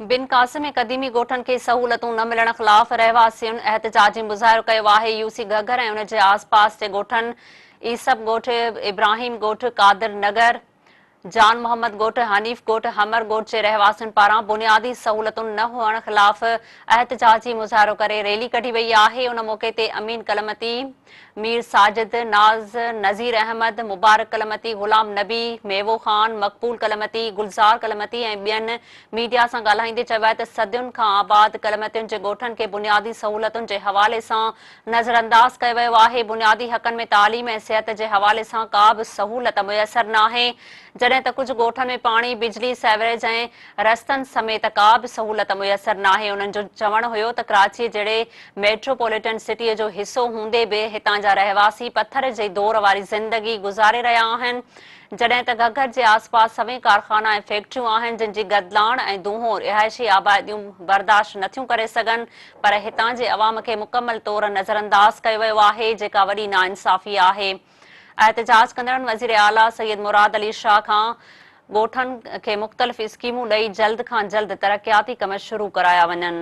بن قاسم ۽ قديمي ڳوٺن کي سهولتون نه ملڻ خلاف رهواسين احتجاجي مظاهرو ڪيو آهي، يو سي گهگهر ۽ ان جي آس پاس جي ڳوٺن عيسب ڳوٺ، ابراهيم ڳوٺ، قادر نگر، جان محمد ڳوٺ، حنيف ڳوٺ، حمر ڳوٺ جي رهواسين پاران بنيادي سهولتن نه هئڻ خلاف احتجاجي مظاهرو ڪري ريلي ڪڍي وئي آهي، ان موقعي تي امين ڪلمتي، مير ساجد، ناز، نذير احمد، مبارڪ ڪلمتي، غلام نبي، ميوو خان، مقبول ڪلمتي، گلزار ڪلمتي ۽ ٻين ميڊيا سان ڳالهائيندي چيو آهي ته صدين کان آباد ڪلمتين جي ڳوٺن کي بنيادي سهولتن جي حوالي سان نظرانداز ڪيو ويو آهي، بنيادي حقن ۾ تعليم ۽ صحت جي حوالي سان ڪا به سهولت ميسر ناهي، جڏهن ته ڪجهه ڳوٺن ۾ پاڻي، بجلي، سيوريج ۽ رستن سميت ڪا به سهولت ميسر ناهي، انهن جو چوڻ هيو ته ڪراچي جهڙي ميٽروپوليٽن سٽيء جو حصو هوندي به هتان جا رهواسي پٿر جي دور واري زندگي گذاري رهيا آهن، جڏهن ته گهگهر جي آسپاس سوين ڪارخانا ۽ فيڪٽريون آهن جن جي گدلاڻ ۽ دونهون رهائشي آباديون برداشت نٿيون ڪري سگهن پر هتان جي عوام کي مڪمل طور نظرانداز ڪيو ويو آهي جيڪا وڏي ناانصافي آهي. احتجاج ڪندڙن وزير اعليٰ سيد مراد علي شاهه کان ڳوٺن کي مختلف اسڪيمون ڏئي جلد کان جلد ترقياتي ڪم شروع ڪرايا وڃن.